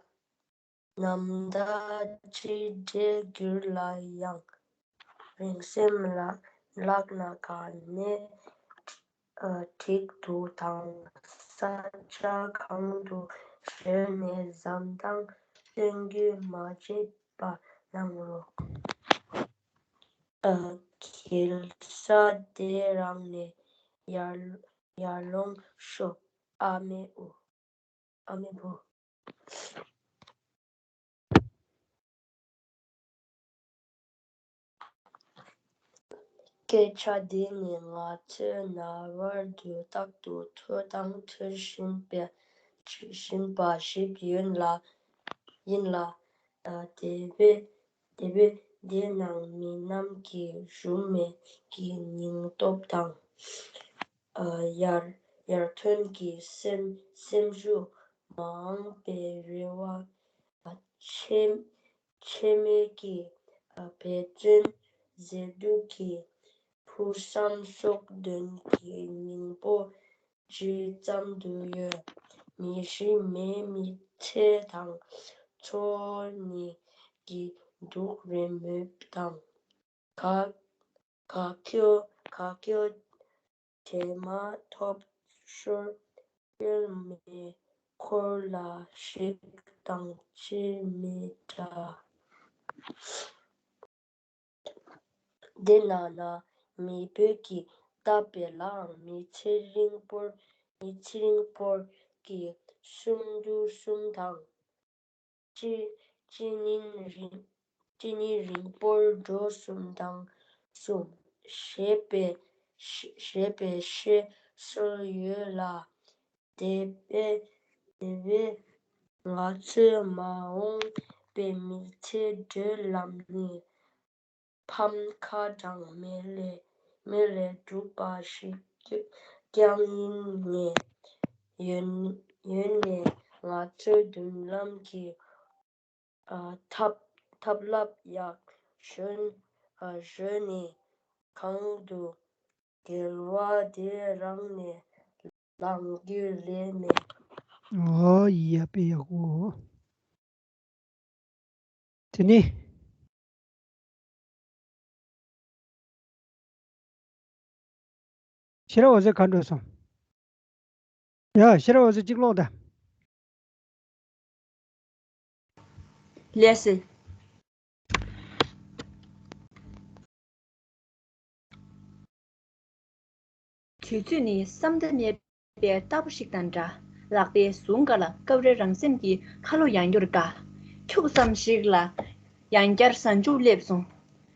ནམ་ཟླ་གཅིག་འདྲའི་རྒྱུད་ལ་ཡང་རིང་སེམས་ལ་ལག་ན་ག་ནས་འགྲིག་འདུག་དང་། ས་ཆ་གང་དུ་བཞོན་ནས་འཛམ་ཐང་སྟོན་རྒྱུ་མ་བརྗེད་པ་གནང་རོགས། ཨ། གེ་སར་དེ་རང་ནས་ཡར་ཡར་ལོངས་ཤོག་ཨ་མའི་བུ། ཨ་མའི་བུ། སྐད་ཆ་འདི་ནི་ང་ཚོའི་ན་བར་དུ་རྟག་ཏུ་ཐོས་དང་ཐོས་བཞིན་པའི་བཞིན་པ་ཞིག་ཡིན་ལ། ཡིན་ལ། ཨ། དེ་བས་དེ་བས་དེ་ནང་མི་རྣམས་ཀྱི་ཞུམ་མེད་ཀྱི་སྙིང་སྟོབས་དང་། ཨ། ཡར་ཡར་ཐོན་གྱི་སེམས་སེམས་ཤུགས་མ་འོངས་པའི་རེ་བ། ཨ། འཆི་འཆི་མེད་ཀྱི། ཨ། འབད་བརྩོན་མཛེས་སྡུག་གི་ཕུགས་བསམ་སོགས་དོན་གྱི་སྙིང་པོ་ཇི་ཙམ་དུ་ཡོད། མི་ཤི་མེད་མི་ཚེ་དང་འཚོ་ནི་གི་སྡུག་རེ་མོས་དང་། ག་ག་ཁྱོད་ག་ཁྱོད་དེ་མ་ཐོབ་ཞོར་སྐྱོན་མེད་འཁོར་ལ་ཞིག་དང་ཅི་མི་འདྲ། དེ་ན་ན་མི་བོད་ཀྱི་རྟ་དཔེ་ལའང་མི་ཚེ་རིང་པོར་མི་ཚེ་རིང་པོར་གྱི་ སུམ་ཅུ་གསུམ་དང་། ཅི་ཅི་ཉིན་རིང་ཅི་ཉིན་རིང་པོར་འགྲོ་གསུམ་དང་གསུམ་ཞེས་པའི་ཞེས་པའི་བཤད་སྲོལ་ཡོད་ལ། དེ་བས་དེ་བས་ང་ཚོའི་མ་འོངས་པའི་མི་ཚེའི་བགྲོད་ལམ་ནི་ཕམ་ཁ་གྲངས་མེད་ལས་མེད་ལས་གྲུབ་པ་ཞིག་ཀྱང་ཡིན་ངེས། ཡོད་ཡོད་ནས་ང་ཚོའི་མདུན་ལམ་གྱི་ཨ་ཐབས་ཐབས་ལམ་ཡག་ཤོས་ཨ་བཟོས་ནས་གང་དུ་འགྱེལ་བ་དེ་རང་ནས་ལངས་རྒྱུ་ལས་མེད། ཨོ་ཡ་དཔེ་ཡག་པོ། དེ་ནས། ཤེས་རབ་འོད་ཟེར་ག་འགྲོ་སོང་། ཡ་ཤེས་རབ་འོད་ཟེར་གཅིག་ཀློག་དང་། ལགས་སེ། དུས་ཚོད་ནི་བསམ་གཏན་མེད་པའི་རྟ་ཕོ་ཞིག་དང་འདྲ། ལག་པའི་ཟུང་འགའ་ལ་སྐབས་རེ་རང་སེམས་ཀྱི་ཁ་ལོ་ཡང་སྐྱུར་དཀའ། ཁྱུག་ཙམ་ཞིག་ལ་ཡང་བསྐྱར་གཟའ་མཇུག་སླེབས་སོང་།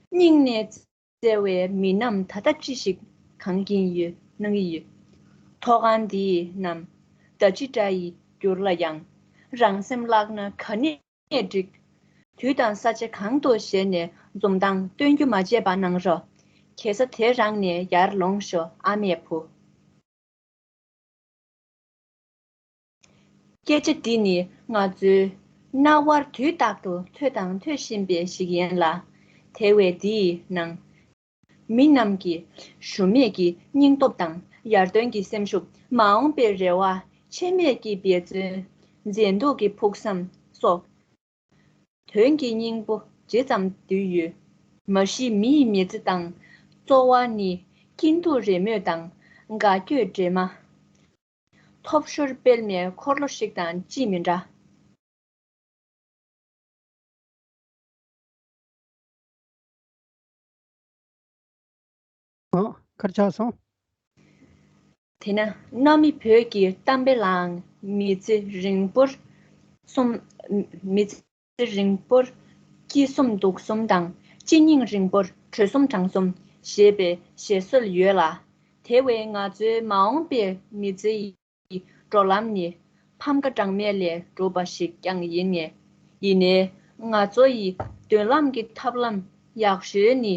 སྙིང་ནས་བརྩེ་བའི་མི་རྣམས་ད་ལྟ་ཅི་ཞིག་གང་གིན་ཡོད་གནང་གི་ཡོད། ཐོག་ཁང་འདིའི་ནང་ད་ཅི་འདྲ་ཡི་འགྱུར་ལ་ཡང་། རང་སེམས་བརླག་ན་ག་ནས་འགྲིག། དུས་དང་ས་ཆ་གང་དུ་བཞེས་ནས་འཛུམ་མདངས་སྟོན་རྒྱུ་མ་བརྗེད་པ་གནང་རོགས། ཁ་ས་དེ་རང་ནས་ཡར་ལོངས་ཤོག་ཨ་མའི་བུ། སྐད་ཆ་འདི་ནི་ང་ཚོའི་རྣ་བར་དུས་རྟག་ཏུ་ཐོས་དང་ཐོས་བཞིན་པའི་ཞིག་ཡིན་ལ། དེ་བས་འདིའི་ནང་མི་རྣམས་ཀྱི་ཞུམ་མེད་ཀྱི་སྙིང་སྟོབས་དང་ཡར་ཐོན་གྱི་སེམས་ཤུགས། མ་འོངས་པའི་རེ་བ་ཆད་མེད་ཀྱི་འབད་བརྩོན། མཛེས་སྡུག་གི་ཕུགས་བསམ་སོགས། དོན་གྱི་སྙིང་པོ་ཇི་ཙམ་འདུས་ཡོད། མ་གཞི་མི་ཡི་མི་ཚེ་དང་འཚོ་བ་ནི་སྐྱིད་སྡུག་རེས་མོས་དང་དགའ་སྐྱོ་འདྲེས་མ། ཐོབ་ཤོར་སྤེལ་མའི་འཁོར་ལོ་ཞིག་དང་ཅིས་མི་འདྲ། ཨོ། ཁར་ཆགས་སོང་། དེས་ན་གནའ་མི་བོད་ཀྱི་གཏམ་དཔེ་ལའང་མི་ཚེ་རིང་པོར་གསུམ། མི་ཚེ་རིང་པོར་སྐྱིད་གསུམ་སྡུག་གསུམ་དང་། གཅེས་སྙིང་རིང་པོར་གྲོས་གསུམ་དྲང་གསུམ་ཞེས་པའི་བཤད་སྲོལ་ཡོད་ལ། དེ་བས་ང་ཚོའི་མ་འོངས་པའི་མི་ཚེ་ཡི་འགྲོ་ལམ་ནི་ཕམ་ཁ་གྲངས་མེད་ལས་གྲུབ་པ་ཞིག་ཀྱང་ཡིན་ངེས། ཡིན་ནའི་ང་ཚོ་ཡི་མདུན་ལམ་གྱི་ཐབས་ལམ་ཡག་ཤོས་ནི་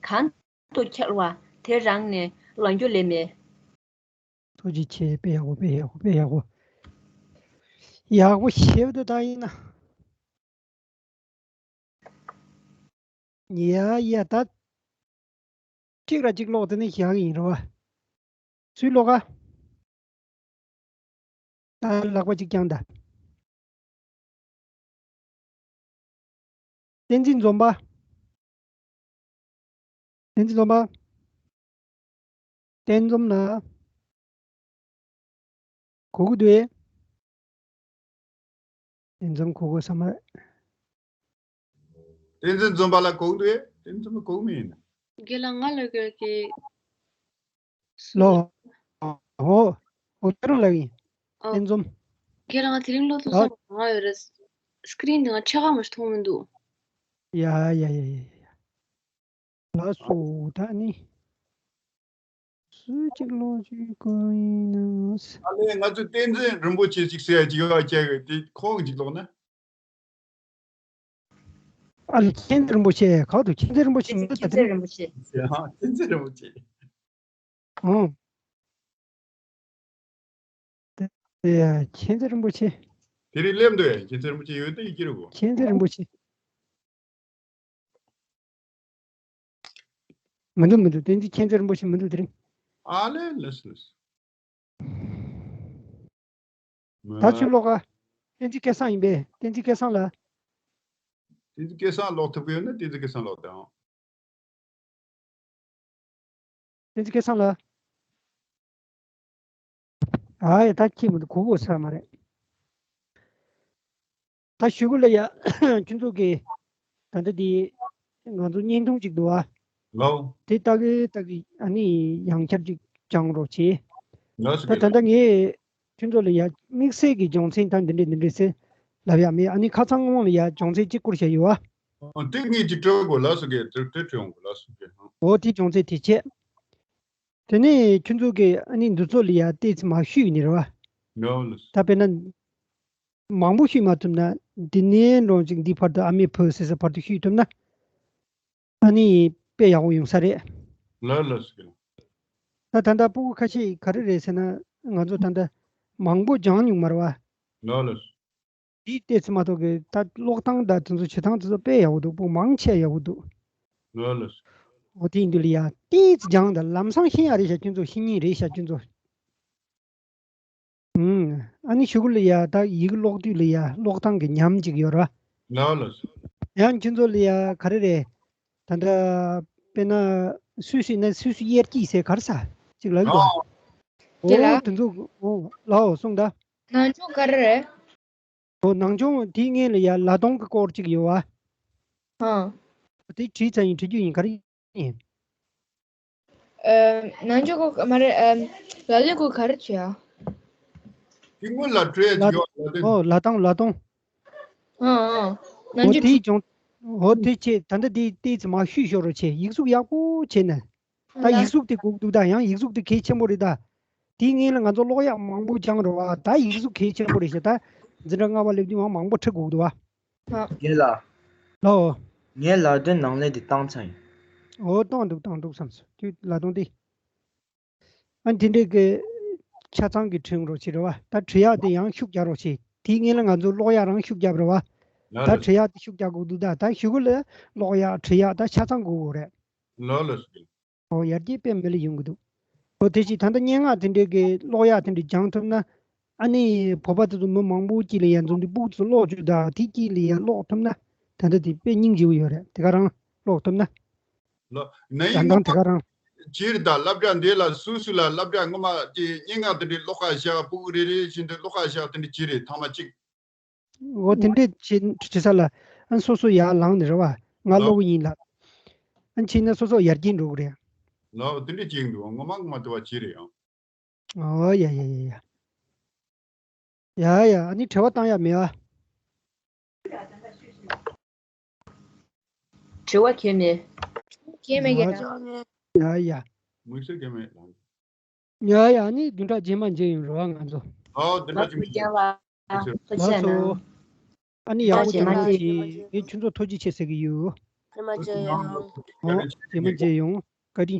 གང་དུ་འཁེལ་བ་དེ་རང་ནས་ལངས་རྒྱུ་ལས་མེད། ཐུགས་རྗེ་ཆེ། དཔེ་ཡག་པོ། དཔེ་ཡག་པོ། དཔེ་ཡག་པོ། ཡག་པོ་ཞེ་པོ་འདུག་ད་ཡིན་ན། ཡ་ཡ་ད། གཅིག་ར་གཅིག་ཀློག་དེ་ནས་བཞག་གི་ཡིན་རོ། སུས་ཀློག་ག་ད་ལག་པ་གཅིག་བརྐྱངས་དང་། བསྟན་འཛིན་འཛོམས་པ། བསྟན་འཛིན་འཛོམས་པ། བསྟན་འཛོམས་ལགས། གོ་གི་འདུག་ཨེ། བསྟན་འཛོམས་གོ་གི་ས་མ་རེད། བསྟན་འཛིན་འཛོམས་པ་ལགས་གོ་གི་འདུག་ཨེ། བསྟན་འཛོམས་གོ་གི་མིན། རྒན་ལགས་ང་ལ་ག་གི། ལོ། ཨོ། ཨོ་ད་རུང་ལགས་ཡིན། ཨོ། བསྟན་འཛོམས། རྒན་ལགས་ང་དེ་རིང་ལོ་ཐོག་ཨོ། སང་ང་ཡོད་རེད། སི་ཀི་རིན་ནང་ཆེ་ག་མ་ཞིག་མཐོང་མི་འདུག་ཡ་ཡ་ཡ་ཡ་ཡ། ལགས་སོ་ད་ནི། སུ་གཅིག་ལོ་གཅིག་གོ་ཡིན་ན། ཨ་ལས་ང་ཚོ་བསྟན་འཛིན་རིན་པོ་ཆེ་ཅིག་ཟེར་ཡ་ཅིག་ཡོད་ཅེས་དེ་ཁོང་གཅིག་ལོག་ན། ཨ་ལས་མཁྱེན་བརྩེ་རིན་པོ་ཆེ་ག་དུ་མཁྱེན་བརྩེ་རིན་པོ་ཆེ་མི་འདུག་ད་དེ་རིང་། མཁྱེན་བརྩེ་རིན་པོ་ཆེ། ཨ་མཁྱེན་བརྩེ་རིན་པོ་ཆེ། ཨང་། དེ་ཡ་མཁྱེན་བརྩེ་རིན་པོ་ཆེ། དེ་རིང་སླེབས་འདུག་ཡ། མཁྱེན་བརྩེ་རིན་པོ་ཆེ་ཡོད་དེ་ཡི་ཀྱི་རེད་གོ། མཁྱེན་བརྩེ་རིན་པོ་ཆེ། མི་འདུག་མི་འདུག་བསྟན་འཛིན་མཁྱེན་བརྩེ་རིན་པོ་ཆེ་མི་འདུག་དེ་རིང་། ཨ་ལས་ལས་ལས། ད་ཚུར་ལོག་ག་བསྟན་འཛིན་སྐལ་བཟང་ཡིན་པས། བསྟན་འཛིན་སྐལ་བཟང་ལ། བསྟན་འཛིན་སྐལ་བཟང་ལོག་ཐུབ་ཀྱི་ཡོད་ན་བསྟན་འཛིན་སྐལ་བཟང་ལོག་དང་། བསྟན་འཛིན་སྐལ་བཟང་ལ། ཨ་ཡ་ད་ཁྱེད་མི་འདུག་གོ་གོ་ས་མ་རེད། ད་ཞུ་གི་ལ་ཡ། ཁྱོད་ཚོ་གི་ད་ལྟ་དེ་ང་ཚོ་བརྙན་ཐུང་ཅིག་འདུག་ཨ། ལའོ། དེ་ལྟ་གི་ལྟ་གི་ཨ་ནི་ཡང་བསྐྱར་ཅིག་སྦྱང་རོགས་བྱེད། ལགས་སོ། ད་ད་ལྟ་ངས་ ཁྱོད་ཚོ་ལ་ཡ་དམིགས་བསལ་གྱི་སྦྱོང་ཚན་ད་འདི་འདྲས་འདི་འདྲས་ཟེར་ལབ་ཡ་མེད། ཨ་ནི་ཁ་སང་དབང་ལ་ཡ་སྦྱོང་ཚན་གཅིག་བསྐུར་བྱས་ཡོད་ཨ། ཨ། དེ་ངས་ཅིག་སྤྲོད་དགོས་ལ་སོགས་ཀྱི་དེ་དེ་སྤྲོད་ཡོང་དགོས་ལ་སོགས་ཀྱི། ཨོ་དེ་སྦྱོང་ཚན་དེ་བྱས། དེ་ནས་ཁྱོད་ཚོ་གི་ཨ་ནི་འདི་ཚོ་ལ་ཡ་ཏོག་ཙམ་མར་བཤུས་ནས་རེད་བ། ལགས་ལགས། ད་དཔེར་ན། མང་པོ་བཤུས་མ་ཐུབ་ན་འདི་ནས་འགྲོ་ཅིག་འདི་བར་དུ་ཨ་མའི་བུ་ཟེར་ས་བར་དུ་བཤུས་ཐུབ་ན། ཨ་ནི་དཔེ་ཡག་པོ་ཡོང་ས་རེད། ལགས་ལགས་སོ། ད་ད་ལྟ་སྤུ་གུ་ཁ་ཤས་ག་རེ་རེད་ཟེར་ན། ང་ཚོ་ད་ལྟ་མང་པོ་སྦྱང་མྱོང་མ་རེད་བ། ལགས་ལགས། དེའི་ལྟས་ཚོད་མ་གཏོགས་གི་ད་ཀློག་སྟངས་དང་དེ་ཚོ་བྱེད་སྟངས་དེ་ཚོ་དཔེ་ཡག་པོ་འདུག་སྤུ་གུ་མང་ཆེ་ཡག་པོ་འདུག་ལགས་ལགས། འོ་དེ་ཡིན་དུས་ལ་ཡ་ཏོག་ཙམ་སྦྱང་དང་ལམ་སང་ཤེས་ཡ་རེད་ཤག་ཁྱོད་ཚོ། ཤེས་ཉེན་རེད་ཤག་ཁྱོད་ཚོ། ཨུམ། ཨ་ནི་གཞུག་གུ་ལ་ཡ་ད་ཡིག་ཀློག་དུས་ལ་ཡ་ཀློག་སྟངས་ཀྱི་ཉམས་ཅིག་ཡོད་ར། ལགས་ལགས། ཡང་ཁྱོད་ཚོ་ལ་ཡ་ག་རེ་རེད། ད་ལྟ་དཔེར་ན་སུད་སི་ན་སུད་སི་དབྱར་སྐྱིད་ཟེར་ག་རེ་ཟ་ཅིག་ལབ་ཀྱི་འདུག་ཨ། དེ་ལ། འོ་དེ་ཚོ། འོ་ལའོ་གསུངས་ད། ནང་ཆོས་ག་རེ་རེད། འོ་ནང་སྦྱོང་དེའི་སྔོན་ལ་ཡ་ལ་དོང་གི་སྐོར་ཅིག་ཡོད་བ། ཧང་། དེ་བྲིས་ཚར་ཡིན། བྲི་རྒྱུ་ཡིན། ག་རེ་ཡིན། ཨ། ནང་སྦྱོང་གོ་མ་རེད། ཨ། ལ་ལོན་གོ་ག་རེ་བྱེད་ཨ། དེ་སྔོན་ལ་བྲིས་ལ་ཡོད་ལ་དོན། འོ་ལ་དོང་ལ་དོང་། ཧང་ཧང་། ནང་འོ་སྦྱོང་དེའི་སྦྱོང་། འོ་དེ་བྱས། ད་ལྟ་དེ་ཏོག་ཙམ་མར་བཤུས་ཤོག་རོགས་བྱེད། ཡིག་གཟུགས་ཡག་པོ་བྱས་ནས། ད་ཡིག་གཟུགས་དེ་དགོས་འདུག་ད་ཡང་ཡིག་གཟུགས་དེ་གལ་ཆེན་པོ་རེད་ད། དེའི་སྔོན་ལ་ང་ཚོ་ཀློག་ཡག་མང་པོ་སྦྱངས་རེད་བ། ད་ཡིག་གཟུགས་གལ་ཆེན་པོ་རེད་ཤག་ད་འཛིན་གྲྭ་ལྔ་པ་སླེབས་དུས་མང་པོ་ཁྲིད་དགོས་འདུག་བ། ཧ། རྒན་ལགས། ལའོ། ངས་ལ་དོན་ནང་ལས་དེ་བཏང་ཚར་ཡིན། འོ་བཏང་འདུག་བཏང་འདུག་བསམ་སོང་དུས་ལ་དོན་དེ། ཨ་དེ་འདྲས་ཀྱི་ཆ་ཚང་གི་ཁྲིད་རོགས་བྱེད་རེད་བ། ད་བྲི་ཡག་དེ་ཡང་ཤུགས་རྒྱག་རོགས་བྱེད། དེའི་སྔོན་ལ་ང་ཚོ་ཀློག་ཡག་རང་ཤུགས་རྒྱབ་རེད་བ། ད་བྲི་ཡག་དེ་ཤུགས་རྒྱག་དགོས་འདུག་ད་ད་གཞུག་གུ་ལ་ཀློག་ཡག་བྲི་ཡག་ད་ཆ་ཚང་དགོས་དགོས་རེད། ལགས་ལགས་སོ། ཨོ་ཡར་རྒྱས་དཔེ་མི་ལེགས་ཡོང་གི་འདུག་ཨོ་དེ་བཞིན་ད་ལྟ་སྙན་ངག་དེ་འདྲའི་གི་ཀློག་ཡག་དེ་འདྲ་སྦྱང་ཐུབ་ན། ཨ་ནི་བོད་པ་དེ་ཚོ་མི་མང་པོ་དཀྱིལ་ལ་ཡར་འཛོམས་དུས་སྤུ་གུ་དེ་ཚོ་ཀློག་བཅུག་དང་དེ་དཀྱིལ་ལ་ཡར་ཀློག་ཐུབ་ན། ད་ལྟ་དེ་དཔེ་སྙིང་རྗེ་པོ་ཡོད་རེད། དེ་ག་རང་ཀློག་ཐུབ་ན། ལོ། ན་ཡིན་ད་ལྟ་ངོ་དེ་ག་རང་། སྤྱིར་ད་སློབ་གྲྭ་འདི་ལ་སུ་སུ་ལ་སློབ་གྲྭ་སྔོན་མ་དེ་སྙན་ངག་དེ་འདྲའི་ཀློག་ག་བཞག་སྤུ་གུ་རེ་རེ་བཞིན་དུ་ཀློག་ག་བཞག་དེ་འདྲ་བྱས་རེད་ཐེངས་མ་གཅིག་འོ་དེ་འདྲས་བྱེད་བྱེད་ས་ལ། ཨ་སོ་སོ་ཡར་ལངས་ནས་རེད་བ། ང་ལོ། སློབ་བུ་ཡིན་ལབ། ཨ་ཕྱིན་ན་སོ་སོ་ཡར་རྒྱས་འགྲོ་གི་རེད། ལོ་དེ་འདྲས་བྱེད་ཀྱི་འདུག་ངོ་མ་ངོ་མ་དེ་བ་བྱེད་རེད་ཡང་། ཨོ་ཡ་ཡ་ཡ་ཡ། ཡ་ཡ། ཨ་ནི་དྲི་བ་བཏང་ཡ་མེད་ཨ། དྲི་བ་གལ་མེད། གལ་མེད་གལ་མེད། ཡ་ཡ། དམིགས་བསལ་གལ་མེད། ཡ་ཡ། ཨ་ནི་བདུན་ཕྲག་རྗེས་མ་མཇལ་ཡོང་རོགས་ང་ཚོ། ཨོ་བདུན་ཕྲག་རྗེས་མ་མཇལ། ལགས་སོ། ཨ་ནི་ཡག་པོ་ཅིག་ངས་ཁྱོད་ཚོ་ཐུགས་རྗེ་ཆེ་ཟེར་གི་ཡོད། རྗེས་མ་མཇལ་ཡོང་། ཨོ་རྗེས་མ་མཇལ་ཡོང་།